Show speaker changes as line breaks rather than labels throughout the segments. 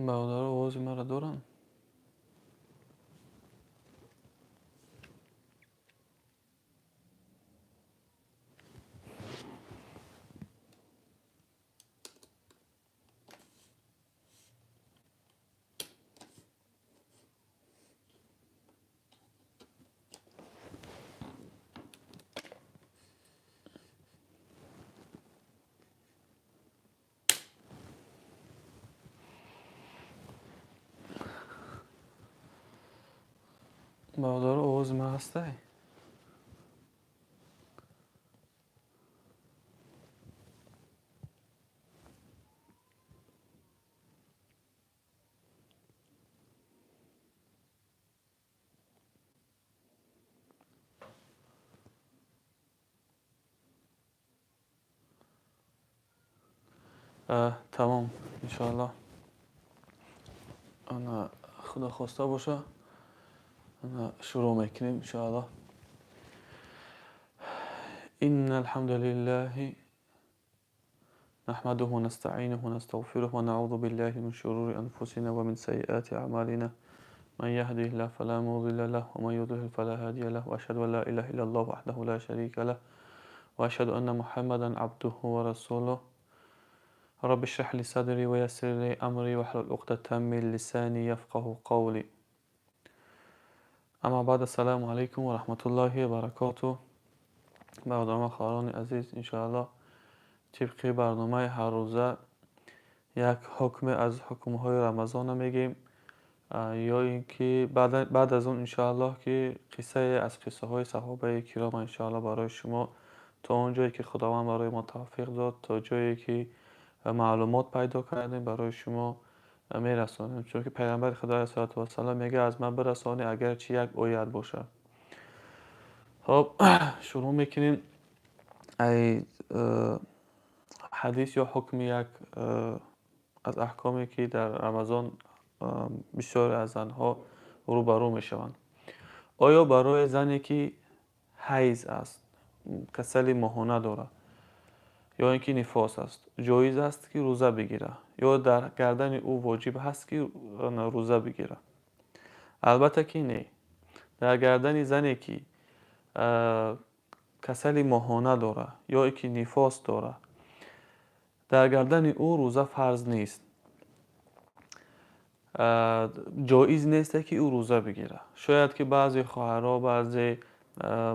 Бародаро, овози маро доранд? Бародаро, овози ман ҳастай? Тамом, иншоаллоҳ, ана худо хоста боша, шурӯъ мекунем, иншоаллоҳ. إن الحمد لله نحمده ونستعينه ونستغفره ونعوذ بالله من شرور أنفسنا ومن سيئات أعمالنا، من يهده الله فلا مضل له ومن يضلل فلا هادي له، وأشهد أن لا إله إلا الله وحده لا شريك له، وأشهد أن محمدا عبده ورسوله. رب اشرح لي صدري ويسر لي أمري واحلل عقدة من لساني يفقه قولي. Аммо баъд, ассалому алайкум ва раҳматуллоҳи ва баракоту. Бародарон ва хоҳарони азиз, иншоаллоҳ, тибқи барномаи ҳаррӯза як ҳукме аз ҳукмҳои Рамазона мегӯем, ё ин ки баъд аз он, иншоаллоҳ, ки қиссае аз қиссаҳои саҳобаи кирома, иншоаллоҳ, барои шумо то он ҷое ки Худованд барои мо тавфиқ дод, то ҷое ки маълумот пайдо кардем, барои шумо мерасонем, чунки Пайғамбари Худо алайҳиссалоту вассалом мегӯяд: «Аз ман бирасонӣ, агарчи як оят бошад». Хоб, шурӯъ мекунем ай ҳадис ё ҳукми як аз аҳкоме, ки дар Рамазон бисёре аз занҳо рӯбарӯ мешаванд. Оё барои зане, ки ҳайз аст, касали моҳона дорад ё ин ки нифос аст, ҷоиз аст, ки рӯза бигирад, ё дар гардани ӯ воҷиб ҳаст, ки рӯза бигирад? Албатта ки не. Дар гардани зане, ки касали моҳона дорад ё ки нифос дорад, дар гардани ӯ рӯза фарз нест, ҷоиз несте, ки ӯ рӯза бигирад. Шояд ки баъзе хоҳарҳо, баъзе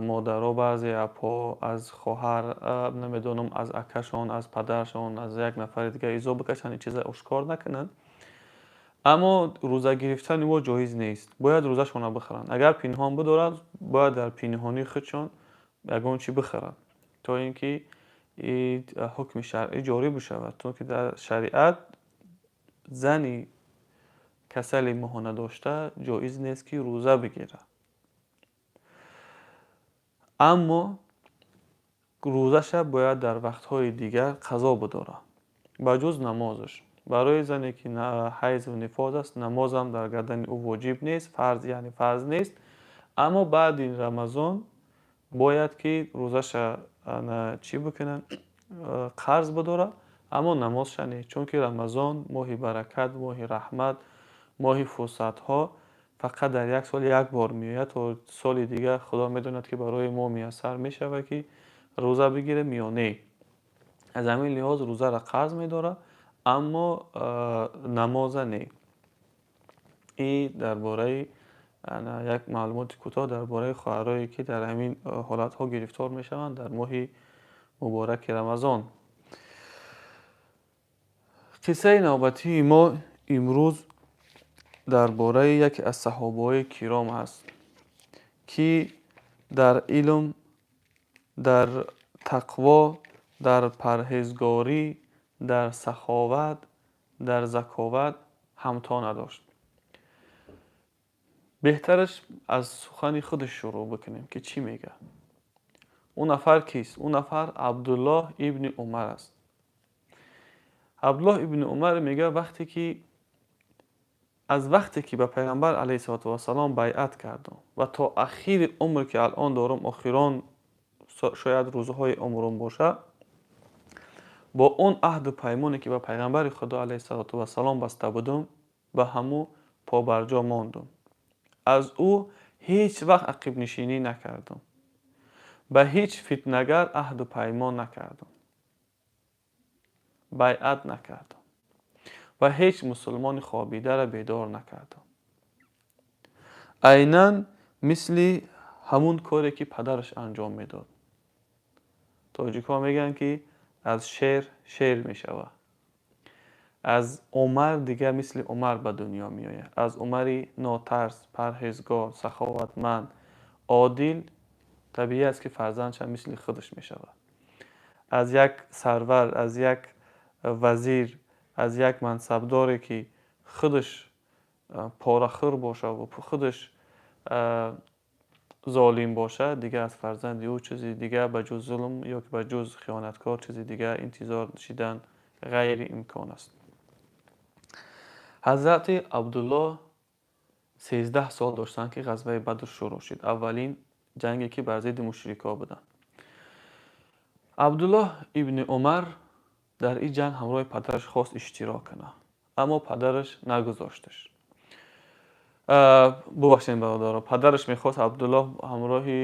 модаро, баъзе апҳо аз хоҳар, намедонам, аз акашон, аз падаршон, аз як нафари дигар изо бикашанд, ин чиза ошкор накунанд, аммо рӯза гирифтани ӯ ҷоиз нест. Бояд рӯзашонро бихӯранд. Агар пинҳон бидоранд, бояд дар пинҳонии худшон ягон чӣ бихӯранд, то ин ки ҳукми шаръӣ ҷорӣ бишавад, то ки дар шариат зани касали моҳона дошта ҷоиз нест, ки рӯза бигирад, аммо рӯзаша бояд дар вақтҳои дигар қазо бидорад, ба ҷуз намозаш. Барои зане, ки ҳайзу нифоз аст, намозам дар гардани ӯ воҷиб нест, фарз, яъне фарз нест, аммо баъди Рамазон бояд ки рӯзаша чӣ бикунад? Қарз бидорад, аммо намозша не, чунки Рамазон моҳи баракат, моҳи раҳмат, моҳи фурсатҳо, фақат дар як сол як бор меояд. То соли дигар Худо медонад, ки барои мо муяссар мешавад, ки рӯза бигирем ё не. Аз ҳамин лиҳоз рӯзаро қарз медорад, аммо намоза не. И дар бораи як маълумоти кӯтоҳ дар бораи хоҳарое, ки дар ҳамин ҳолатҳо гирифтор мешаванд дар моҳи мубораки Рамазон. Қиссаи навбатии мо имрӯз дар бораи яке аз саҳобаҳои киром аст, ки дар илм, дар тақво, дар парҳезгорӣ, дар саховат, дар заковат ҳамто надошт. Беҳтараш аз сухани худаш шурӯъ бикунем, ки чӣ мегӯяд. Ӯ нафар кист? Ӯ нафар Абдуллоҳ ибни Умар аст. Абдуллоҳ ибни Умар мегӯяд: вақте ки аз вақте ки ба Пайғамбар алайҳиссалоту вассалом байъат кардам ва то ахири умр, ки алон дорам, охирон шояд рӯзҳои умрум бошад, бо он аҳду паймоне, ки ба Пайғамбари Худо алайҳиссалоту вассалом баста будум. ба ҳаму побарҷо мондум. Аз ӯ ҳеҷ вақт ақибнишинӣ накардум. Ба ҳеҷ фитнагар аҳду паймон накардум. Байъат накардум. Ва ҳеҷ мусулмони хобидаро бедор накардум. Айнан мисли ҳамун коре ки падараш анҷом медод. Тоҷикҳо мегӯянд, ки аз шер шер мешавад. Аз Умар дигар мисли Умар ба дунё меояд. Аз Умари нотарс, парҳезгор, саховатманд, одил табиӣ аст, ки фарзандшам мисли худаш мешавад. Аз як сарвар, аз як вазир, аз як мансабдоре ки худаш порахӯр бошад ва худаш золим бошад, дигар аз фарзанди ӯ чизи дигар ба ҷуз зулм ё ки ба ҷуз хиёнаткор чизи дигар интизор шидан ғайриимкон аст. Ҳазрати Абдуллоҳ 13 сол доштанд, ки ғазваи Бадр шурӯъ шуд, аввалин ҷанге ки бар зидди мушрикҳо буданд. Абдуллоҳ ибни Умар дар ин ҷанг ҳамроҳи падараш хост иштирок кунад, аммо падараш нагузошташ. Бубахшед, бародаро, падараш мехост Абдуллоҳ ҳамроҳи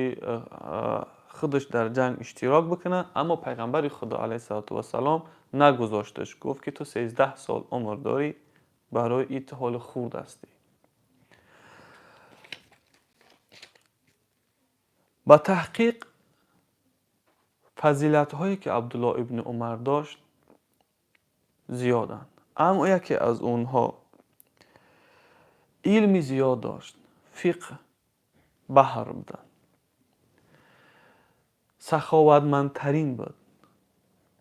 худаш дар ҷанг иштирок бикунад, аммо пайғамбари Худо алайҳиссалоту вассалом нагузошташ. Гуфт, ки ту 13 сол умр дорӣ, барои ин ту ҳоли хурд ҳастӣ. Ба таҳқиқ фазилатҳое ки Абдуллоҳ ибни Умар дошт зиёданд, аммо яке аз онҳо илми зиёд дошт, фиқҳ баҳр буданд, саховатмандтарин буд,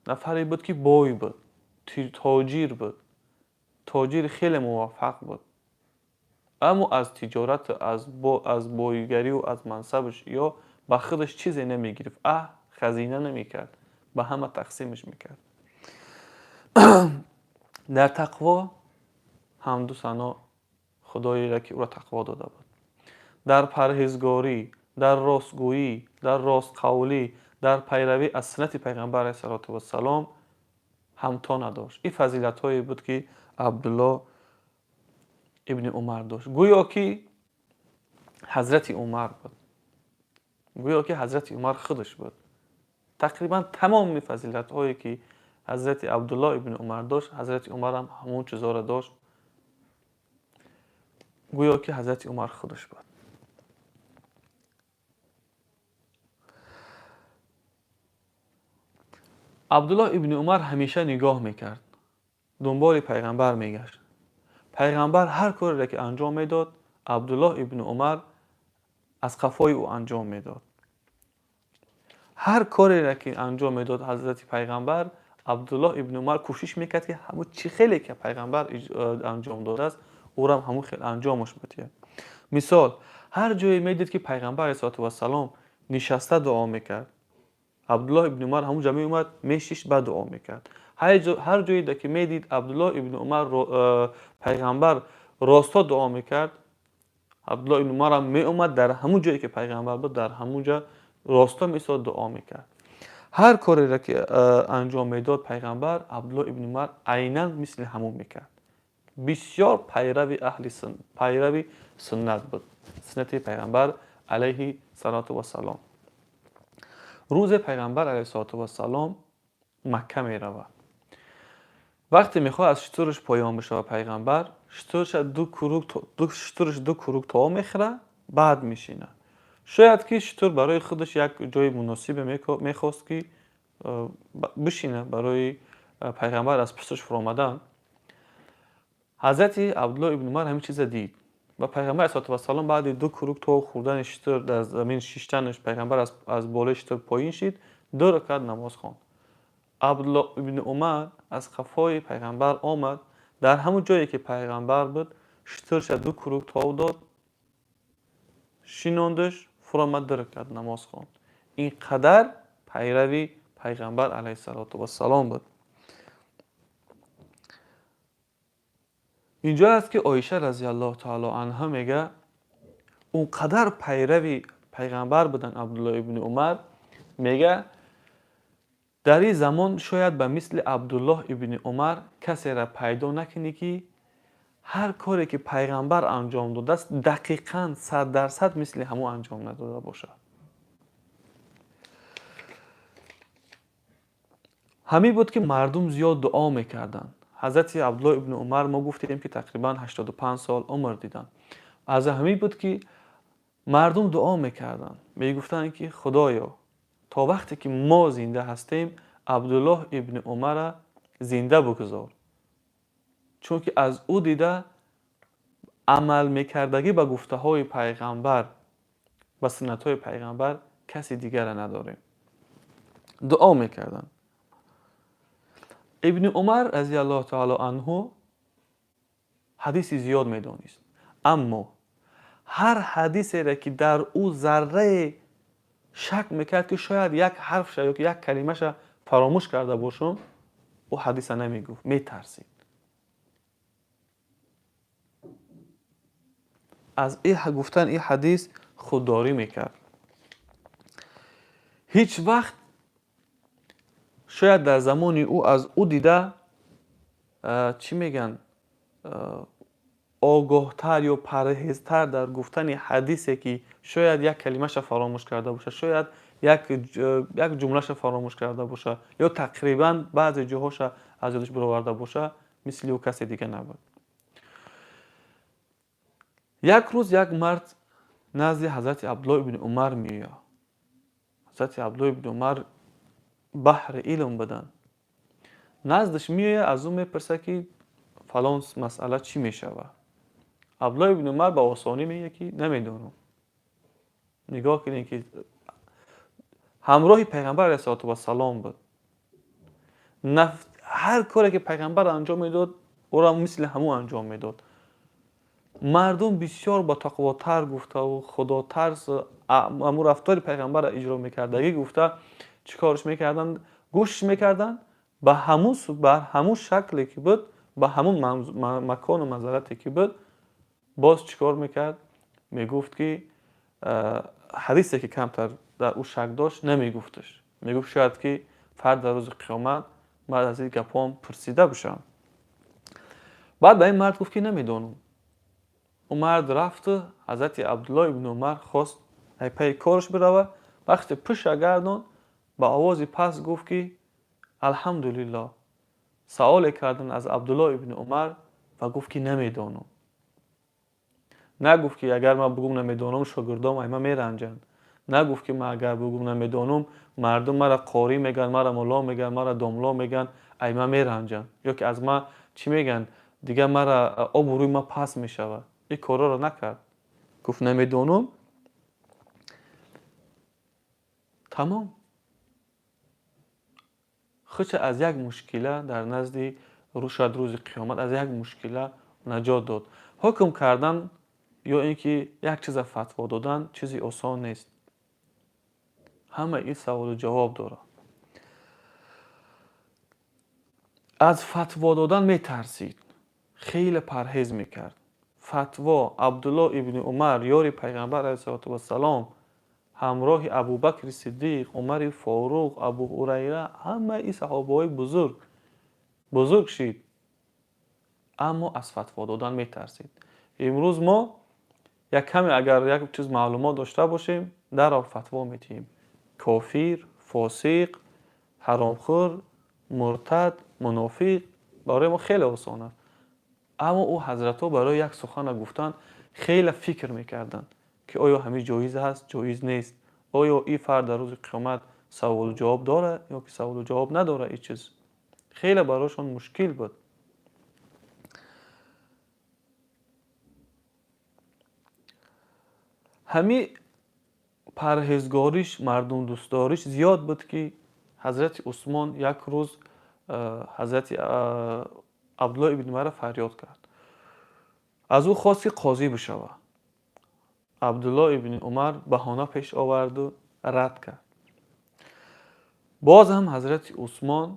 нафаре буд ки бой буд, тоҷир буд, тоҷири хеле муваффақ буд, аммо аз тиҷорату аз бойгарию аз мансабаш ё ба худаш чизе намегирифт, хазина намекард, ба ҳама тақсимаш мекард. Дар тақво ҳамду сано Худоеро ки ӯро тақво дода буд. Дар парҳезгорӣ, дар ростгӯӣ, дар ростқавлӣ, дар пайравӣ аз суннати пайғамбар алайҳиссалоту вассалом ҳамто надошт. Ин фазилатҳое буд, ки Абдуллоҳ ибни Умар дошт. Гӯё ки ҳазрати Умар буд. Гӯё ки ҳазрати Умар худаш буд. Тақрибан тамоми фазилатҳое ки ҳазрати Абдуллоҳ ибни Умар дошт, ҳазрати Умарам ҳамон чизҳоро дошт. Гӯё ки ҳазрати Умар худаш буд. Абдуллоҳ ибни Умар ҳамеша нигоҳ мекард, дунболи пайғамбар мегашт. Пайғамбар ҳар кореро ки анҷом медод, Абдуллоҳ ибни Умар аз қафои ӯ анҷом медод. Ҳар кореро ки анҷом медод ҳазрати пайғамбар, Абдуллоҳ ибни Умар кӯшиш мекард, ки ҳамун чӣ хеле ки пайғамбар анҷом додааст, ӯрам ҳамун хел анҷомаш бидиҳад. Мисол, ҳар ҷое медид, ки пайғамбар алайҳиссалоту вассалом нишаста дуо мекард, Абдуллоҳ ибни Умар ҳамун ҷо меомад, мешишт, баъд дуо мекард. Ҳар ҷое ки медид Абдуллоҳ ибни Умар пайғамбар росто дуо мекард, Абдуллоҳ ибни Умарам меомад, дар ҳамун ҷое ки пайғамбар буд, дар ҳамун ҷо росто меистод, дуо мекард. Ҳар кореро ки анҷом медод пайғамбар, Абдуллоҳ ибни Умар айнан мисли ҳамун мекард. Бисёр пайрави аҳли пайрави суннат буд, суннати пайғамбар алайҳи салоту вассалом. Рӯзе пайғамбар алайҳиссалоту вассалом Макка меравад. Вақте мехоҳад аз шутураш поён бишавад, пайғамбар шутураш ду курук то мехӯрад, баъд мешинад. Шояд ки шутур барои худаш як ҷои муносибе мехост, ки бишинад барои пайғамбар аз пушташ фуромадан. Ҳазрати Абдуллоҳ ибни Умар ҳамин чиза дид ва пайғамбар алайҳиссалоту вассалом баъди ду курук то хӯрдани шутур, дар замин шиштанаш, пайғамбар аз болои шутур поин шид, ду ракат намоз хонд. Абдуллоҳ ибни Умар аз қафои пайғамбар омад, дар ҳамун ҷое ки пайғамбар буд, шутурша ду курук тов дод, шинондаш, фуромад, ду ракат намоз хонд. Ин қадар пайрави пайғамбар алайҳиссалоту вассалом буд. Инҷо аст, ки Оиша разиаллоҳу таоло анҳа мега, он қадар пайрави пайғамбар буданд Абдуллоҳ ибни Умар, мега, дар ин замон шояд ба мисли Абдуллоҳ ибни Умар касеро пайдо накунӣ, ки Ҳар коре ки пайғамбар анҷом додааст, дақиқан 100% мисли ҳамон анҷом надода бошад. Ҳамин буд, ки мардум зиёд дуо мекарданд. Ҳазрати Абдуллоҳ ибни Умар, мо гуфтем, ки тақрибан 85 сол умр диданд. Аз ҳамин буд, ки мардум дуо мекарданд, мегуфтанд, ки Худоё, то вақте ки мо зинда ҳастем, Абдуллоҳ ибни Умарра зинда бигузор, чунки аз ӯ дида амал мекардагӣ ба гуфтаҳои пайғамбар, ба суннатҳои пайғамбар каси дигарро надорем. Дуо мекарданд. Ибни Умар разиаллоҳу таоло анҳу ҳадиси зиёд медонист, аммо ҳар ҳадисере ки дар ӯ заррае шак мекард, ки шояд як ҳарфша ё як калимаша фаромӯш карда бошум, ӯ ҳадиса намегуфт, метарсид. Аз гуфтан ин ҳадис худдорӣ мекард. Ҳеҷ вақт шояд дар замони ӯ аз ӯ дида, чӣ мегӯянд, огоҳтар ё парҳезтар дар гуфтани ҳадисе, ки шояд як калимаша фаромӯш карда бошад, шояд як ҷумлаша фаромӯш карда бошад ё тақрибан баъзе ҷоҳоша аз ёдаш бироварда бошад, мисли ӯ касе дига набуд. Як рӯз як мард назди ҳазрати Абдуллоҳ ибни Умар меояд. Ҳазрати Абдуллоҳ ибни Умар баҳри илм буданд. Наздаш меояд, аз ӯ мепурсад, ки фалон масъала чӣ мешавад. Абдуллоҳ ибни Умар ба осонӣ мегӯяд, ки намедонам. Нигоҳ кунед, ки ҳамроҳи пайғамбар алайҳиссалоту вассалом буд. Ҳар коре ки пайғамбар анҷом медод, ӯро мисли ҳамон анҷом медод. Мардум бисёр ба тақвотар гуфтаву худотарс, ҳамун рафтори пайғамбарро иҷро мекардагӣ гуфта, чӣ корш мекарданд? Гӯшш мекарданд ба ҳамун шакле ки буд, ба ҳамун макону манзарате ки буд. Боз чӣ кор мекард? Мегуфт, ки ҳадисе ки камтар дар ӯ шак дошт, намегуфташ. Мегуфт, шояд ки фард дар рӯзи қиёмат баъд аз ин гапҳоам пурсида бошам. Баъд ба ин мард гуфт, ки намедонам. Ӯ мард рафту ҳазрати Абдуллоҳ ибни Умар хост ай пайи кораш биравад. Вақте пуша гардонд, ба овози паст гуфт, ки алҳамдулиллоҳ, саволе карданд аз Абдуллоҳ ибни Умар ва гуфт, ки намедонам. Нагуфт, ки агар ман бугум намедонам, шогирдом ай ман меранҷанд. Нагуфт, ки ман агар бугум намедонам, мардум мара қорӣ мегӯянд, мара мулло мегӯянд, мара домло мегӯянд, ай ман меранҷанд ё ки аз ман чӣ мегӯянд дигар, мара обу рӯи ман паст мешавад. Ин корҳоро накард, гуфт намедонам, тамом. Худша аз як мушкила дар назди шояд рӯзи қиёмат аз як мушкила наҷот дод. Ҳукм кардан ё ин ки як чиза фатво додан чизи осон нест. Ҳама ин саволу ҷавоб дорад. Аз фатво додан метарсид, хеле парҳез мекард. Фатво, Абдуллоҳ ибни Умар, ёри пайғамбар алайҳиссалоту вассалом, ҳамроҳи Абубакри Сиддиқ, Умари Форуқ, Абу Ҳурайра, ҳамаи саҳобаҳои бузург бузург шид, аммо аз фатво додан метарсид. Имрӯз мо як каме агар як чиз маълумот дошта бошем, дарҳол фатво медиҳем: кофир, фосиқ, ҳаромхӯр, муртад, мунофиқ. Барои мо хеле осон аст. Аммо ӯ ҳазратҳо барои як сухана гуфтан хеле фикр мекарданд, ки оё ҳамин ҷоиз аст, ҷоиз нест, оё ин фард дар рӯзи қиёмат саволу ҷавоб дорад ё ки саволу ҷавоб надорад. Ин чиз хеле барояшон мушкил буд. Ҳамин парҳезгориш, мардумдӯстдориш зиёд буд, ки ҳазрати Усмон як рӯз ҳазрати Абдуллоҳ ибни Умарро фарёд кард, аз ӯ хост, ки қозӣ бишавад. Абдуллоҳ ибни Умар баҳона пеш оварду рад кард. Боз ҳам ҳазрати Усмон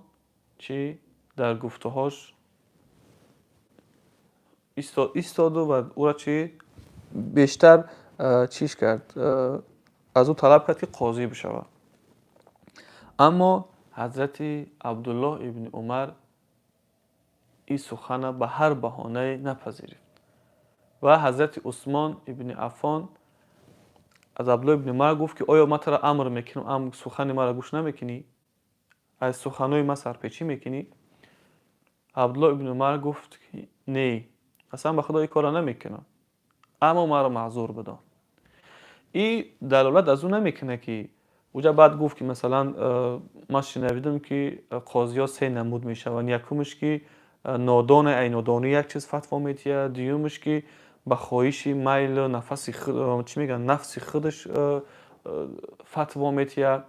чӣ дар гуфтаҳош истоду ва ӯра чӣ бештар чиш кард, аз ӯ талаб кард, ки қозӣ бишавад. Аммо ҳазрати Абдуллоҳ ибни Умар Ин сухана ба ҳар баҳонае напазирифт. Ва ҳазрати Усмон ибни Аффон аз Абдулло ибни Умар гуфт, ки оё ман туро амр мекунам, сухани маро гӯш намекунӣ? Аз суханҳои ман сарпечӣ мекунӣ? Абдулло ибни Умар гуфт, ки не, аслан ба Худо ин корро намекунам, аммо маро маъзур бидон. И далолат аз ӯ намекунад, ки уҷа баъд гуфт, ки масалан, ман шинавидам, ки қозиҳо се намуд мешаванд. Якумш, ки нодоне, ай нодонӣ як чиз фатво метиҳад. Дуюмш, ки ба хоҳиши майлу нафаси, чӣ мегӯянд, нафси худаш фатво метиҳад.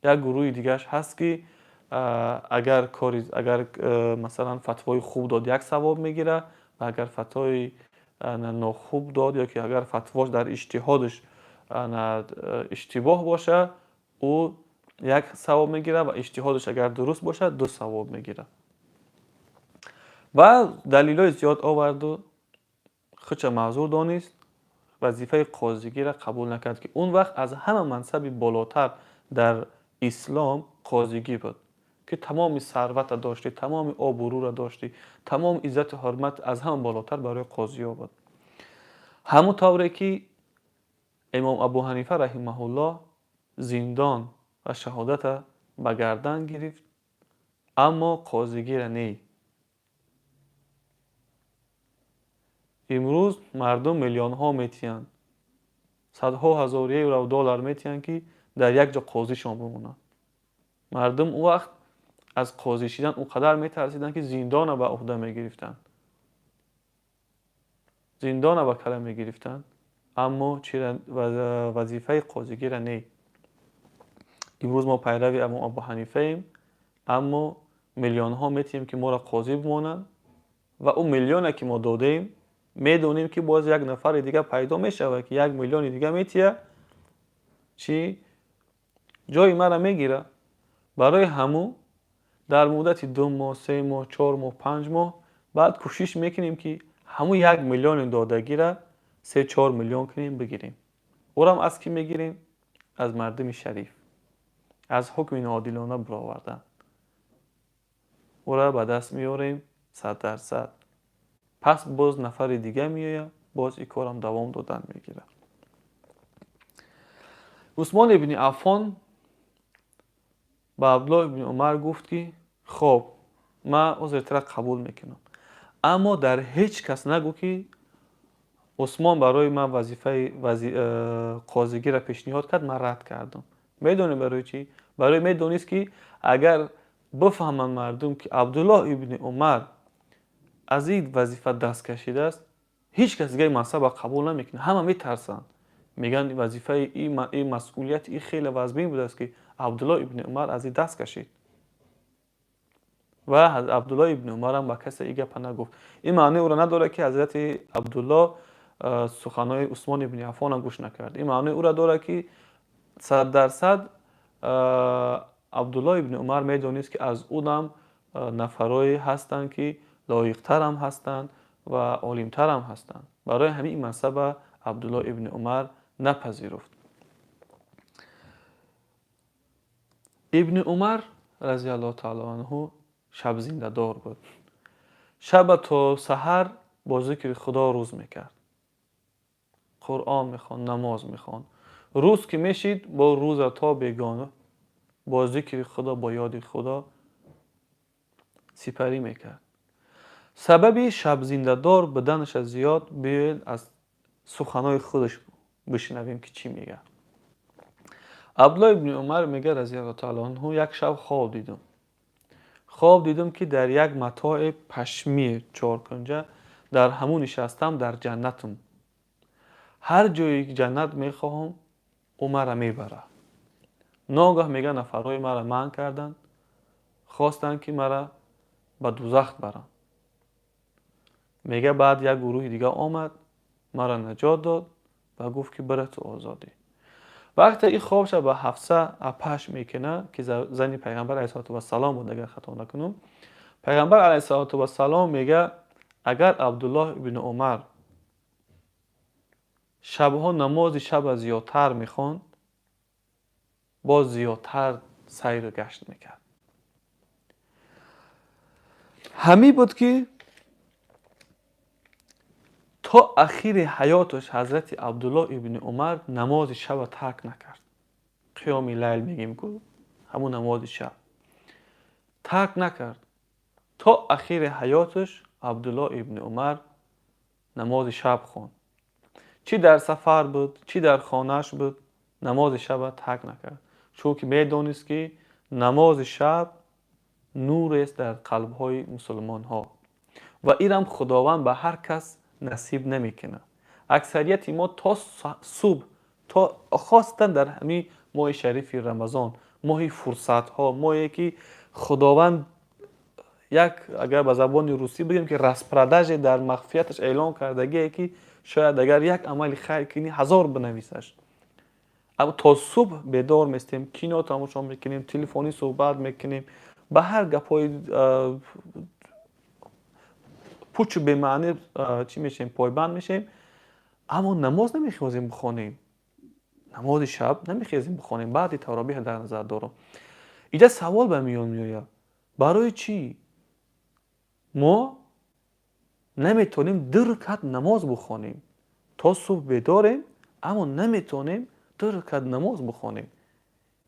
Як гурӯҳи дигараш ҳаст, ки агар кори, агар масалан, фатвои хуб дод, як савоб мегирад ва агар фатвои нохуб дод ё ки агар фатвош дар иҷтиҳодаш иштибоҳ бошад, ӯ як савоб мегирад ва иҷтиҳодаш агар дуруст бошад, ду савоб мегирад. Ва далелҳои зиёд оварду худша маъзур донист, вазифаи қозигиро қабул накард, ки он вақт аз ҳама мансаби болотар дар ислом қозигӣ буд, ки тамоми сарвата доштӣ, тамоми обрӯро доштӣ, тамоми иззату ҳурмат аз ҳама болотар барои қозиҳо буд. Ҳамон тавре ки имом Абу Ҳанифа раҳимаҳуллоҳ зиндон ва шаҳодата ба гардан гирифт, аммо қозигиро не. Имрӯз мардум миллионҳо метиҳанд, садҳо ҳазор евро доллар метиҳанд, ки дар як ҷо қозишон бимонанд. Мардум он вақт аз қозӣ шидан он қадар метарсиданд, ки зиндона ба уҳда мегирифтанд, зиндона ба кала мегирифтанд, аммо вазифаи қозигиро не. Имрӯз мо пайрави имом Абу Ҳанифаем, аммо миллионҳо метиҳем, ки моро қозӣ бимонанд, ва ӯ миллионе, ки мо додаем, медонем, ки боз як нафари дига пайдо мешавад, ки 1 миллиони дига метиҳад, чӣ ҷои мара мегирад. Барои ҳамун дар муддати 2 моҳ, 3 моҳ, 4 моҳ, 5 моҳ баъд кӯшиш мекунем, ки ҳамун 1 миллиони додагира 3-4 миллион кунем, бигирем. Ӯрам аз кӣ мегирем? Аз мардуми шариф, аз ҳукми ноодилона баровардан ӯра ба даст меорем 100%. Пас боз нафари дига меояд, боз ин корам давом додан мегирад. Усмон ибни Аффон ба Абдуллоҳ ибни Умар гуфт, ки хоб, ман ҳозир тура қабул мекунам, аммо дар ҳеҷ кас нагӯ, ки Усмон барои ман вазифаи қозигиро пешниҳод кард, ман рад кардам. Медонӣ барои чӣ? Барои медонист, ки агар бифаҳманд мардум, ки Абдуллоҳ ибни Умар аз ин вазифа даст кашидааст, ҳеҷ кас дигаи мансаба қабул намекунад. Ҳама метарсанд, мегӯянд, вазифаи ин, масъулияти ин хеле вазмин будааст, ки Абдуллоҳ ибни Умар аз ин даст кашид. Ва Абдуллоҳ ибни Умарам ба касе ин гапа нагуфт. Ин маънои ӯро надорад, ки ҳазрати Абдуллоҳ суханҳои Усмон ибни Аффонро гӯш накард. Ин маънои ӯро дорад, ки 100% Абдуллоҳ ибни Умар медонист, ки аз ӯнам нафарое ҳастанд, ки лоиқтарам ҳастанд ва олимтарам ҳастанд. Барои ҳамин ин мансаба Абдуллоҳ ибни Умар напазируфт. Ибни Умар разиаллоҳу таала анҳу шабзиндадор буд. Шаба то саҳар бо зикри Худо рӯз мекард, Қуръон мехонд, намоз мехонд. Рӯз ки мешид, бо рӯза то бегона бо зикри Худо, бо ёди Худо сипарӣ мекард. Сабаби шабзиндадор буданаша зиёд биёед аз суханҳои худаш бишнавем, ки чӣ мегӯяд. Абдуллоҳ ибни Умар мегӯяд разиаллоҳу таала анҳу: як шаб хоб дидам, хоб дидам, ки дар як матои пашмии чоркунҷа дар ҳамун нишастам, дар ҷаннатам. Ҳар ҷое ҷаннат мехоҳам, ӯ мара мебарад. Ногаҳ, мега, нафарҳои мара манъ карданд, хостанд, ки мара ба дузах баранд. Мега, баъд як гурӯҳи дига омад, мара наҷот дод ва гуфт, ки бира, ту озодӣ. Вақте ин хобша ба Ҳафса апаш мекунад, ки зани Пайғамбар алайҳиссалоту вассалом буд, агар хато накунам, Пайғамбар алайҳиссалоту вассалом мега: агар Абдуллоҳ ибни Умар шабҳо намози шаба зиёдтар мехонд, боз зиёдтар сайру гашт мекард. Ҳамин буд, ки То ахири ҳаёташ ҳазрати Абдуллоҳ ибни Умар намози шаба тарк накард. Қиёми лайл мегем ку, ҳамун намози шаб тарк накард. То ахири ҳаёташ Абдуллоҳ ибни Умар намози шаб хонд. Чӣ дар сафар буд, чӣ дар хонааш буд, намози шаба тарк накард, чунки медонист, ки намози шаб нурест дар қалбҳои мусулмонҳо ва инам Худованд ба ҳар кас насиб намекунад. Аксарияти мо то субҳ, то хостан дар ҳамин моҳи шарифи Рамазон, моҳи фурсатҳо, моҳе ки Худованд як, агар ба забони русӣ бигӯем, ки распродаже дар мағфираташ эълон кардагие, ки шояд агар як амали хайр кунӣ, 1000 бинависаш. Аммо то субҳ бедор местем, кино тамошо мекунем, телефонӣ суҳбат мекунем, ба ҳар гапҳои пучу бемаънӣ чӣ мешем, пойбанд мешем, аммо намоз намехезем бихонем, намози шаб намехезем бихонем. Баъди таровиҳ дар назар дорам. Иҷа савол ба миён меояд: барои чӣ мо наметавонем ду ракат намоз бихонем? То субҳ бедорем, аммо наметавонем ду ракат намоз бихонем.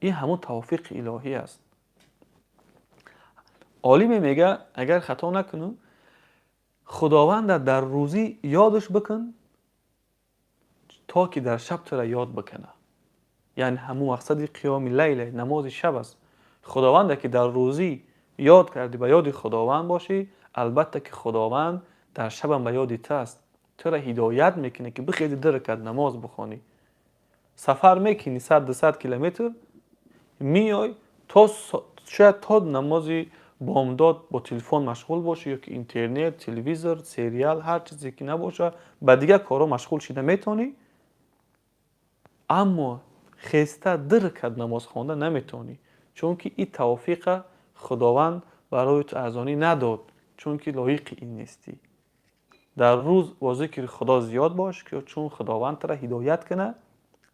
Ин ҳамон тавфиқи илоҳӣ аст. Олиме мега, агар хато накунам, Худованда дар рӯзӣ ёдаш бикун, то ки дар шаб тура ёд бикуна. Яъне ҳамун мақсади қиёми лайле намози шаб аст. Худованда ки дар рӯзӣ ёд кардӣ, ба ёди Худованд бошӣ, албатта ки Худованд дар шабам ба ёди ту аст, тура ҳидоят мекунад, ки бихези, ду ракат намоз бихонӣ. Сафар мекунӣ 100-200 километр, меой, то шояд то намози бомдод бо телефон машғул бошӣ ё ки интернет, телевизор, сериал, ҳар чизе ки набоша, ба дигар корҳо машғул шида метавонӣ, аммо хеста ду ракат намоз хонда наметавонӣ, чунки ин тавфиқа Худованд барои ту арзонӣ надод, чунки лоиқи ин нестӣ. Дар рӯз бо зикри Худо зиёд бош, ки чун Худованд тура ҳидоят кунад,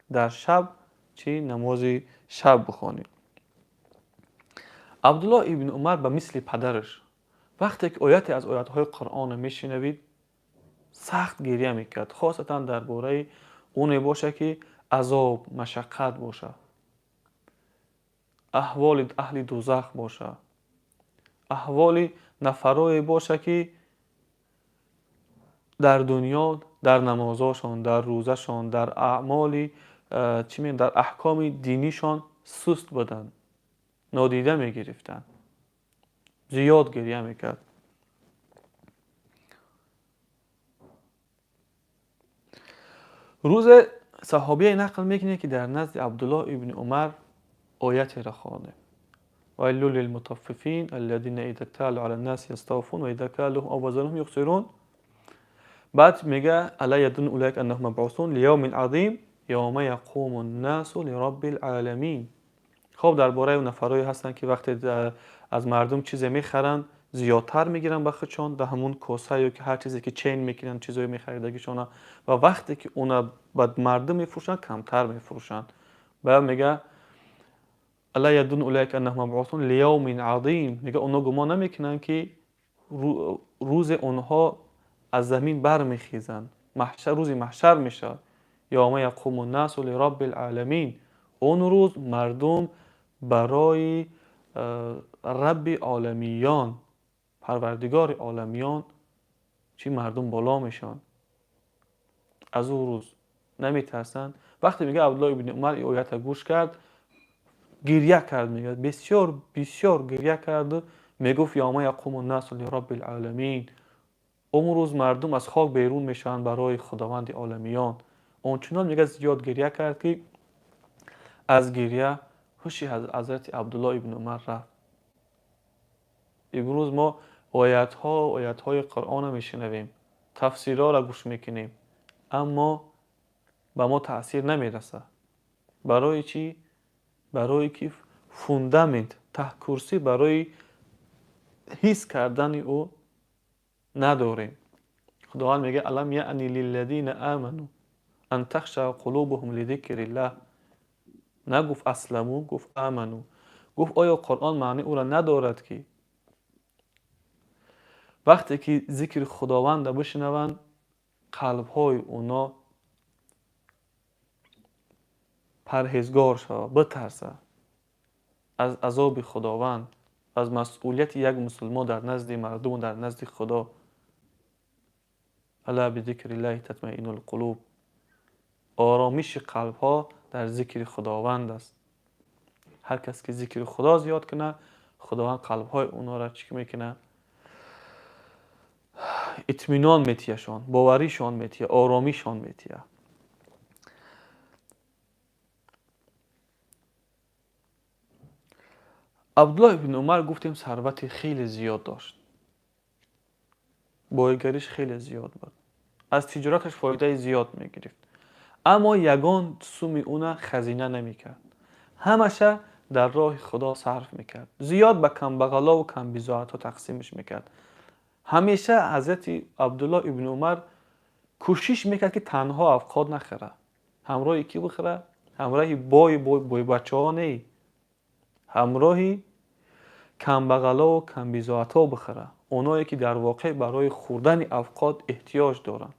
дар шаб чӣ, намози шаб бихонӣ. Абдуллоҳ ибни Умар ба мисли падараш вақте ки ояте аз оятҳои Қуръонро мешунавид, сахт гиря мекард, хосатан дар бораи оне боша, ки азоб, машаққат боша, аҳволи аҳли дузах боша, аҳволи нафарое боша, ки дар дунё дар намозошон, дар рӯзашон, дар аъмоли чӣ мегӯянд, дар аҳкоми динишон суст буданд, нодида мегирифтанд, зиёд гиря мекард. Рӯзе саҳобие нақл мекунад, ки дар назди Абдуллоҳ ибни Умар оятеро хондем: ويل للمطففين الذين إذا اكتالوا على الناس يستوفون وإذا كالوهم أو وزنوهم يخسرون. بعد میگه ألا يظن أولئك أنهم مبعوثون ليوم عظيم يوم يقوم الناس لرب العالمين. خب дар бораи нафарое ҳастанд, ки вақте аз мардум чизе мехаранд, зиёдтар мегиранд ба худшон, дар ҳамун коса ё ки ҳар чизе ки чен мекунанд чизҳои мехаридагишона, ва вақте ки уна ба мардум мефурӯшанд, камтар мефурӯшанд. Баъд мега: ألا يظن أولئك أنهم مبعوثون ليوم عظيم. Мега, онҳо гумон намекунанд, ки рӯзе онҳо аз замин бармехезанд, маҳшар, рӯзи маҳшар мешавад. يوم يقوم الناس لرب العالمين. Он рӯз мардум барои Рабби оламиён, Парвардигори оламиён, чӣ, мардум боло мешаванд. Аз ӯ рӯз наметарсанд? Вақте, мега, Абдуллоҳ ибни Умар ин оята гӯш кард, гиря кард. Мегӯяд, бисёр бисёр гиря карду мегуфт: يوم يقوم الناس لرب العالمين. Он рӯз мардум аз хок берун мешаванд барои Худованди оламиён. Ончунон, мега, зиёд гиря кард, ки аз гиря ҳуши ҳазрати Абдуллоҳ ибни Умар рафт. Имрӯз мо оятҳо, оятҳои Қуръонро мешунавем, тафсирҳоро гӯш мекунем, аммо ба мо таъсир намерасад. Барои чӣ? Барое ки фундамент, таҳкурсӣ барои ҳис кардани ӯ надорем. Худованд мегӯяд: ألم يأن للذين آمنوا أن تخشع قلوبهم لذكر الله. Нагуфт أسلموا, гуфт آمنوا. Гуфт, оё Қуръон маънии ӯро надорад, ки вақте ки зикри Худованда бишунаванд, Қалбҳои оно парҳезгор шавад, битарсад аз азоби Худованд, аз масъулияти як мусулмон дар назди мардуму дар назди Худо. Ала бизикриллаҳи татмаиннул қулуб. Оромиши қалбҳо дар зикри Худованд аст. Ҳар кас ки зикри Худо зиёд кунад, Худованд қалбҳои онҳоро чӣ мекунад? Итминон метиҳашон, боваришон метиҳа, оромишон метиҳа. Абдуллоҳ ибни Умар гуфтем сарвати хеле зиёд дошт, бойгариш хеле зиёд буд, аз тиҷораташ фоидаи зиёд мегирифт, аммо ягон суми уна хазина намекард, ҳамаша дар роҳи Худо сарф мекард, зиёд ба камбағалову камбизоатҳо тақсимш мекард. Ҳамеша ҳазрати Абдуллоҳ ибни Умар кӯшиш мекард, ки танҳо авқот нахӯра, ҳамроҳи кӣ бихӯра? Ҳамроҳи бойбачаҳо не, ҳамроҳи камбағалову камбизоатҳо бихӯра, оное ки дар воқеъ барои хӯрдани авқот эҳтиёҷ доранд.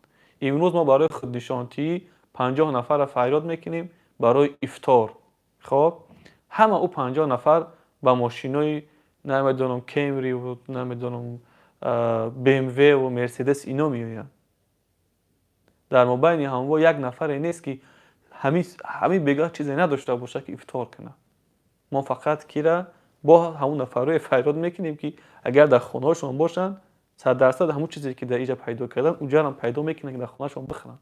Имрӯз мо барои худнишонтиҳӣ 50 нафарро фарёд мекунем барои ифтор. Хоб, ҳама ӯ 50 нафар ба мошинои намедонам Кемриву намедонам БМВ-ву Мерседес ино меоянд. Дар мобайни ҳамво як нафаре нест, ки ҳамин бегаҳ чизе надошта бошад, ки ифтор кунад. Мо фақат кира бо ҳамун нафарое фарёд мекунем, ки агар дар хонаҳошон бошанд, 100% ҳамун чизе ки дар иҷа пайдо кардан, уҷарам пайдо мекунанд, ки дар хонаашон бихӯранд.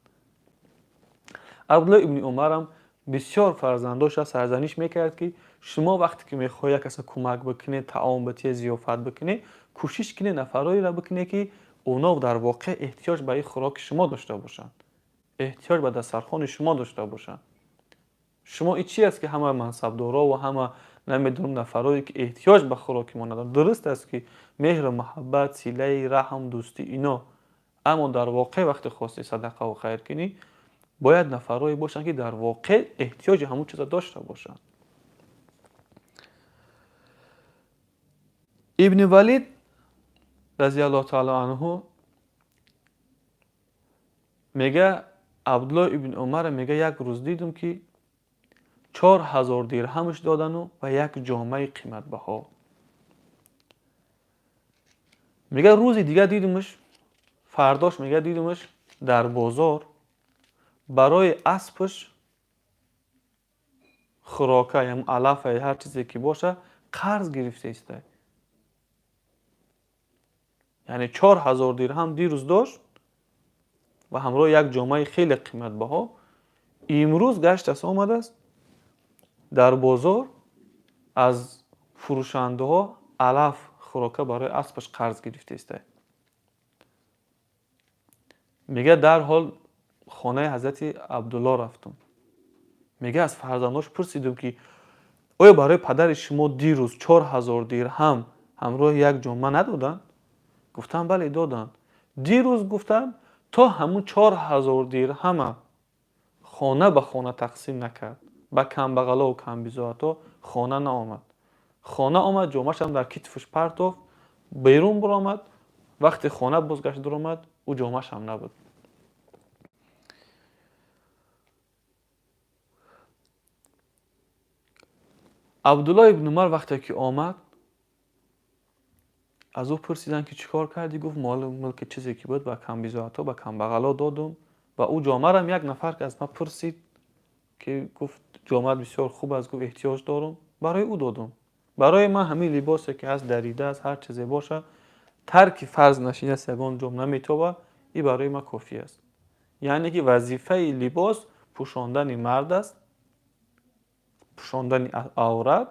Абдуллоҳ ибни Умарам бисёр фарзандоша сарзаниш мекард, ки шумо вақте ки мехоҳед як каса кӯмак бикунед, таом битиҳед, зиёфат бикунед, кӯшиш кунед нафароеро бикунед, ки оно дар воқеъ эҳтиёҷ ба ин хӯроки шумо дошта бошанд, эҳтиёҷ ба дастархони шумо дошта бошанд. Шумо ин чи аст, ки ҳама мансабдоро ва ҳама намедонам нафарое ки эҳтиёҷ ба хӯроки мо надоранд? Дуруст аст, ки меҳру муҳаббат, силаи раҳм, дӯстӣ ино, аммо дар воқеъ вақте хости садақаву хайр кунӣ, бояд нафарое бошанд, ки дар воқеъ эҳтиёҷи ҳамон чиза дошта бошанд. Ибни Валид разиаллоҳу таала анҳу мега, Абдуллоҳ ибни Умара мега, як рӯз дидум, ки 4000 дирҳамш додану ва як ҷомаи қиматбаҳо. Мега, рӯзи дигар дидумш, фардош мега дидумш дар бозор барои аспаш хӯрока, ям алафа, ҳар чизе ки боша, қарз гирифта иста. Яъне 4000 дирҳам дирӯз дошт ва ҳамроҳи як ҷомаи хеле қиматбаҳо, имрӯз гаштаст омадааст дар бозор аз фурӯшандаҳо алаф, хӯрока барои аспаш қарз гирифта иста. Мега, дарҳол хонаи ҳазрати Абдулло рафтум. Мега, аз фарзандош пурсидум, ки оё барои падари шумо дирӯз 4000 дирҳам ҳамроҳи як ҷома надоданд? Гуфтанд, бале, доданд. Дирӯз гуфтанд, то ҳамун 4000 дирҳама хона ба хона тақсим накард, ба камбағалову камбизоатҳо, хона наомад. Хона омад, ҷомаашам дар китфаш партофт, берун баромад. Вақте хона бозгашт дуромад, ӯ ҷомаашам набуд. Абдуллоҳ ибни Умар вақте ки омад, аз ӯ пурсиданд, ки чӣ кор кардӣ? Гуфт, молу мулки чизе ки буд ба камбизоатҳо, ба камбағало додум ва ӯ ҷомарам як нафар ки аз ман пурсид, ки гуфт, ҷомаат бисёр хуб аст, гуфт, эҳтиёҷ дорум, барои ӯ додум. Барои ман ҳамин либосе ки ҳаст, дарида аст, ҳар чизе бошад, тарки фарз нашинаст, ягон ҷом наметобад, ин барои ман кофӣ аст. Яъне ки вазифаи либос пӯшондани мард аст, пӯшондани аврат,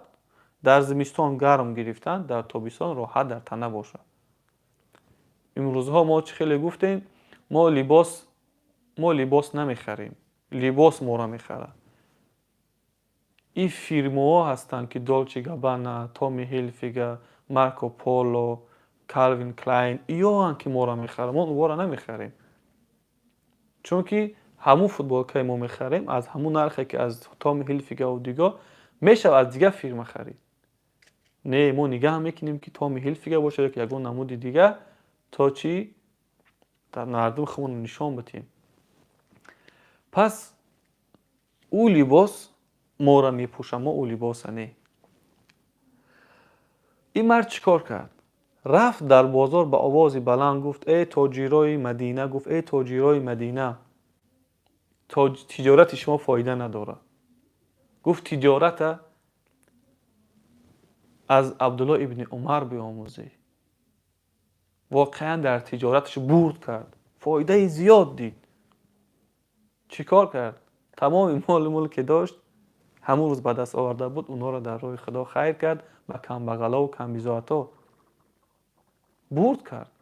дар зимистон гарм гирифтан, дар тобистон роҳат дар тана бошад. Имрӯзҳо мо чӣ хеле гуфтем, мо либос намехарем, либос моро мехарад. Ин фирмаҳо ҳастанд, ки Долче Габбана, Томми Хилфигер, Марко Поло, Калвин Клайн, иёанд ки моро мехаранд, мо онҳоро намехарем. Чунки ҳамун футболкае мо мехарем аз ҳамун нархе ки аз Томми Хилфигеру дигар мешавад аз дигар фирма харид. Не, мо нигаҳ мекунем, ки Томми Хилфигер бошад ё ки ягон намуди дигар, то чӣ Дар мардум худмон нишон бидиҳем. Пас ӯ либос моро мепӯшад, мо ӯ либоса не. Ин мард чӣ кор кард? Рафт дар бозор, ба овози баланд гуфт: «Эй тоҷирои Мадина», гуфт, «эй тоҷирои Мадина, тиҷорати шумо фоида надорад». Гуфт: «Тиҷората аз Абдулло ибни Умар биомӯзӣ». Воқеан дар тиҷораташ бурд кард, фоидаи зиёд дид. Чӣ кор кард? Тамоми молу мулке дошт, ҳамун рӯз ба даст оварда буд, онҳоро дар роҳи Худо хайр кард, ба камбағалову камбизоатҳо бурд кард.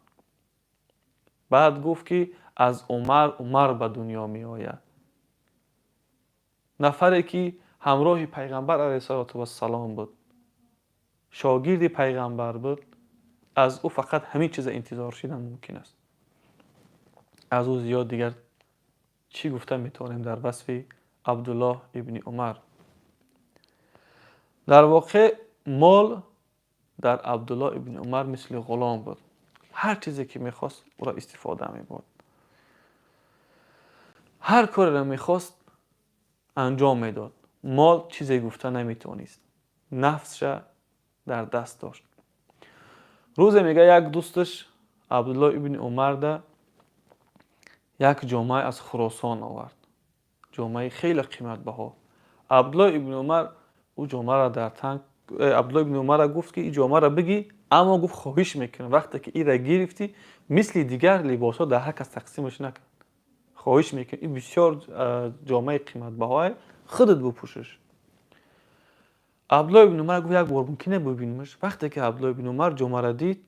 Баъд гуфт, ки аз Умар Умар ба дунё меояд. Нафаре ки ҳамроҳи Пайғамбар алайҳиссалоту вассалом буд, шогирди Пайғамбар буд, аз ӯ фақат ҳамин чиза интизор шидан мумкин аст. Аз ӯ зиёд дигар чӣ гуфта метавонем дар васфи Абдуллоҳ ибни Умар? Дар воқеъ мол дар Абдуллоҳ ибни Умар мисли ғулом буд. Ҳар чизе ки мехост, ӯро истифода мебурд, ҳар кореро мехост, анҷом медод. Мол чизе гуфта наметавонист, нафсша дар даст дошт. Рӯзе, мега, як дӯсташ Абдуллоҳ ибни Умарда як ҷомае аз Хуросон овард, ҷомаи хеле қиматбаҳо. Абдуллоҳ ибни Умар ӯ ҷомаро дар тан, Абдуллоҳ ибни Умарро гуфт, ки ин ҷомаро бигӣ, аммо, гуфт, хоҳиш мекунам, вақте ки инро гирифтӣ, мисли дигар либосҳо дар ҳар кас тақсимаш накун. Хоҳиш мекунам, ин бисёр ҷомаи қиматбаҳое, худат бупӯшиш. Абдуллоҳ ибни Умар гуфт: «Як бор мумкине бибинамш?» Вақте ки Абдуллоҳ ибни Умар ҷомаро дид,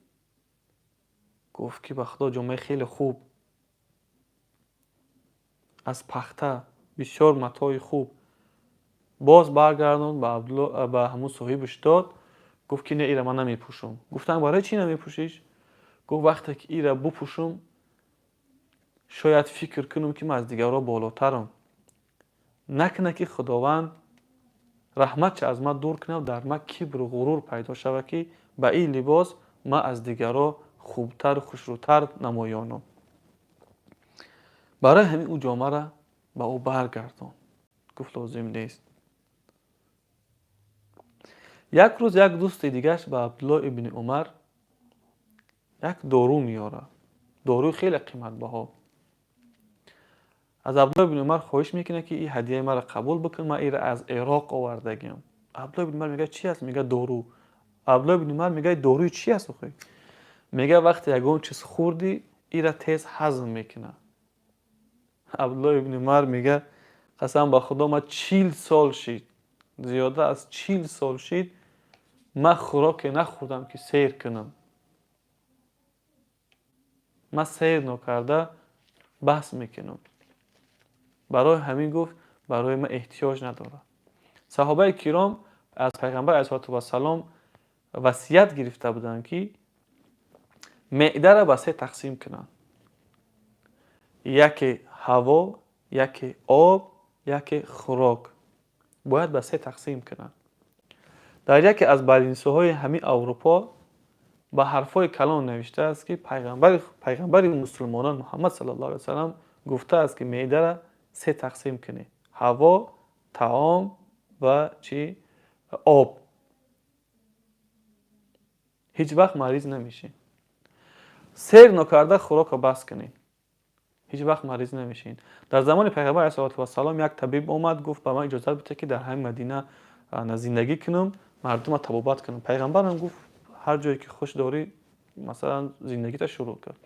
гуфт, ки ба Худо, ҷомаи хеле хуб, аз пахта, бисёр матои хуб. Боз баргардонд, ба ҳамун соҳибаш дод. Гуфт, ки не, ира ман намепӯшам. Гуфтам: «Барои чӣ намепӯшиш?» Гуфт: «Вақте ки ира бупӯшам, шояд фикр кунам, ки ман аз дигарҳо болотарам. Накунад, ки Худованд раҳматша аз ман дур кунад, дар ман кибру ғурур пайдо шавад, ки ба ин либос ман аз дигарҳо хубтару хушрӯтар намоёнам». Барои ҳамин ӯ ҷомаро ба ӯ баргардонд, гуфт: «Лозим нест». Як рӯз як дӯсти дигараш ба Абдуллоҳ ибни Умар як дору меорад, доруи хеле қиматбаҳо. Аз Абдуллоҳ ибни Умар хоҳиш мекунад, ки ин ҳадияи маро қабул бикун, ман инро аз Ироқ овардагиам. Абдуллоҳ ибни Умар мегӯяд: «Чӣ аст?» Мегӯяд: «Дору». Абдуллоҳ ибни Умар мегӯяд: «Доруи чӣ аст охи?» Мегӯяд: «Вақте ягон чиз хӯрдӣ, ира тез ҳазм мекунад». Абдуллоҳ ибни Умар мегӯяд: «Қасам ба Худо, ман 40 сол шид, зиёда аз 40 сол шид, ман хӯроке нахӯрдам, ки сер кунам. Ман сер нокарда баҳс мекунам. Барои ҳамин», гуфт, «барои ман эҳтиёҷ надорад». Саҳобаи киром аз Пайғамбар алайҳиссалоту вассалом васият гирифта буданд, ки меъдаро ба се тақсим кунанд: яке ҳаво, яке об, яке хӯрок. Бояд ба се тақсим кунанд. Дар яке аз больницаҳои ҳамин Аврупо ба ҳарфҳои калон навиштааст, ки Пайғамбари мусулмонон Муҳаммад саллаллоҳу алайҳи васаллам гуфтааст, ки меъдаро се тақсим кунед: ҳаво, таом ва чӣ? Об. Ҳеҷ вақт мариз намешед. Сер нокарда хӯрокро бас кунед, ҳеҷ вақт мариз намешед. Дар замони Пайғамбар алайҳиссалоту вассалом як табиб омад, гуфт: «Ба ман иҷозат бидиҳед, ки дар ҳамин Мадина зиндагӣ кунам, мардумро табобат кунам». Пайғамбарам гуфт: «Ҳар ҷое ки хуш дорӣ, масалан, зиндагита шурӯъ кард».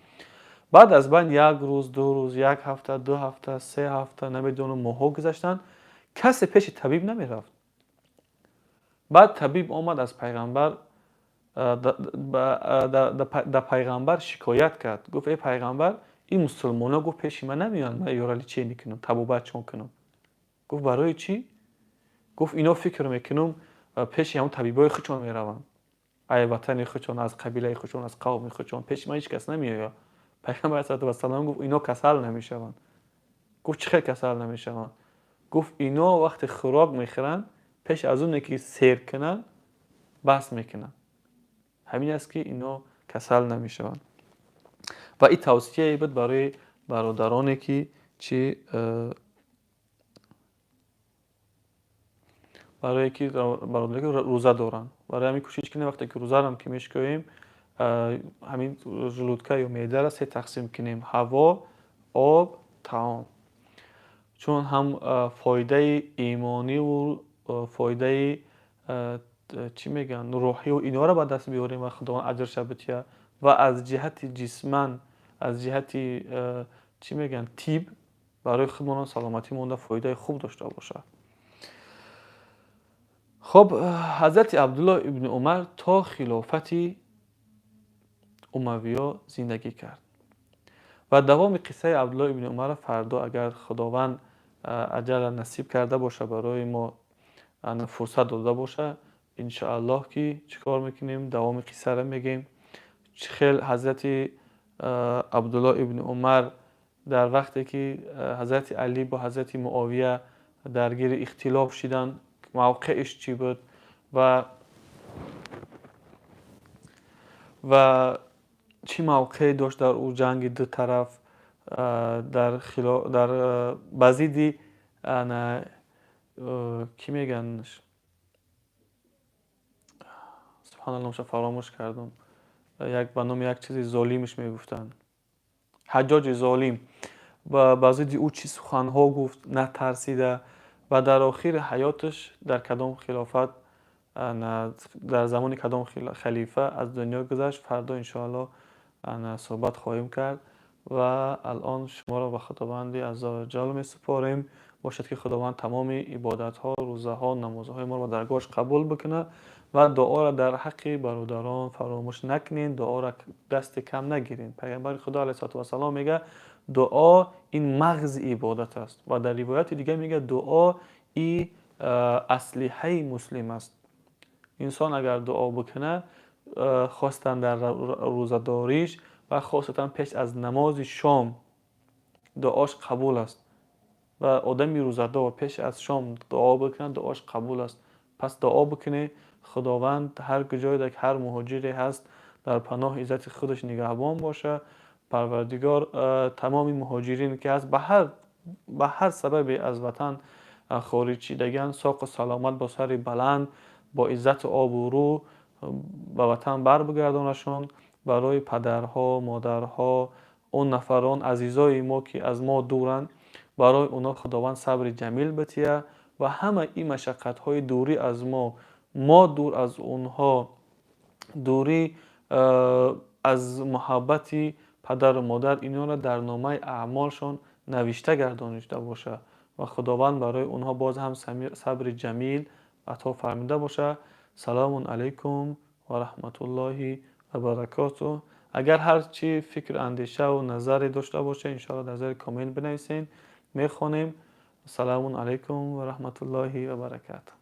Баъд аз байн як рӯз, 2 рӯз, як ҳафта, 2 ҳафта, 3 ҳафта, намедонам, моҳҳо гузаштанд, касе пеши табиб намерафт. Баъд табиб омад, аз Пайғамбар, да Пайғамбар шикоят кард. Гуфт: «Эй Пайғамбар, ин мусулмонҳо», гуфт, «пеши ман намеоянд, ман ёра лечение кунам, табобатшон кунам». Гуфт: «Барои чӣ?» Гуфт: «Ино фикр мекунам, пеши ҳамон табибои худшон мераванд, ай ватани худшон, аз қабилаи худшон, аз қавми худшон. Пеши ман ҳеҷ кас намеояд». Пайғамбар алайҳиссалоту вассалом гуфт: «Ино касал намешаванд». Гуфт: «Чӣ хел касал намешаванд?» Гуфт: «Ино вақте хӯрок мехӯранд, пеш аз оне ки сер кунанд, бас мекунанд. Ҳамин аст, ки ино касал намешаванд». Ва ин тавсияе буд барои бародароне ки чи барое ки бародаре ки рӯза доранд. Барои ҳамин кӯшиш кунем, вақте ки рӯзарам ки мешикоем, ҳамин желудка ё меъдаро се тақсим кунем: ҳаво, об, таом. Чун ҳам фоидаи имониву фоидаи чӣ мегӯянд, рӯҳиву инҳоро ба даст биёрем ва Худованд аҷрша бития, ва аз ҷиҳати ҷисман, аз ҷиҳати чӣ мегӯянд, тиб барои худмонам саломатӣ монда фоидаи хуб дошта бошад. Хоб, ҳазрати Абдуллоҳ ибни Умар то хилофати умавиё зиндагӣ кард. Ва давоми қиссаи Абдуллоҳ ибни Умарро фардо, агар Худованд аҷала насиб карда боша, барои мо фурсат дода боша, иншоаллоҳ ки чӣ кор мекунем, давоми қиссаро мегӯем. Чӣ хел ҳазрати Абдуллоҳ ибни Умар дар вақте ки ҳазрати Алӣ бо ҳазрати Муовия даргири ихтилоф шиданд, мавқеиш чӣ буд ва чӣ мавқеъ дошт дар ӯ ҷанги ду тараф, дар ба зидди кӣ мегӯянд, субҳаналлоҳ, номашро фаромӯш кардам, як ба номи як чизи золимш мегуфтанд, Ҳаҷҷоҷи золим, ба зидди ӯ чӣ суханҳо гуфт натарсида, ва дар охири ҳаёташ дар кадом хилофат, дар замони кадом халифа аз дунё гузашт, фардо иншоаллоҳ суҳбат хоҳем кард. Ва алон шуморо ба Худованди азза ва ҷалл месупорем. Бошад ки Худованд тамоми ибодатҳо, рӯзаҳо, намозҳои моро ба даргоҳаш қабул бикунад ва дуоро дар ҳаққи бародарон фаромӯш накунед, дуоро дасти кам нагиред. Пайғамбари Худо алайҳиссалоту вассалом мегӯяд, дуо ин мағзи ибодат аст, ва дар ривояти дигар мегӯяд, дуо и аслиҳаи муслим аст. Инсон агар дуо бикунад, хостан дар рӯзадориш ва хосатан пеш аз намози шом дуош қабул аст. Ва одами рӯзадор пеш аз шом дуо бикунад, дуош қабул аст. Пас дуо бикунед, Худованд ҳар куҷое ки ҳар муҳоҷире ҳаст дар паноҳи иззати худаш нигаҳбон бошад. Парвардигор тамоми муҳоҷирин ки ҳаст ба ҳар сабабе аз ватан хориҷ шидагианд, соқу саломат, бо сари баланд, бо иззату обрӯ ба ватан барбигардонашон. Барои падарҳо, модарҳо, он нафарон азизои мо ки аз мо дуранд, барои онҳо Худованд сабри ҷамил бития ва ҳама ин машаққатҳои дурӣ аз мо, мо дур аз онҳо, дурӣ аз муҳаббати падару модар, инҳоро дар номаи аъмолшон навишта гардонида бошад ва Худованд барои онҳо боз ҳам сабри ҷамил ато фармуда бошад. Салому алайкум ва раҳматуллоҳи ва баракотуҳ. Агар ҳар чӣ фикр, андешаву назаре дошта бошед, иншоаллоҳ дар зери коммент бинависед, мехонем. Салому алайкум ва раҳматуллоҳи ва баракатуҳ.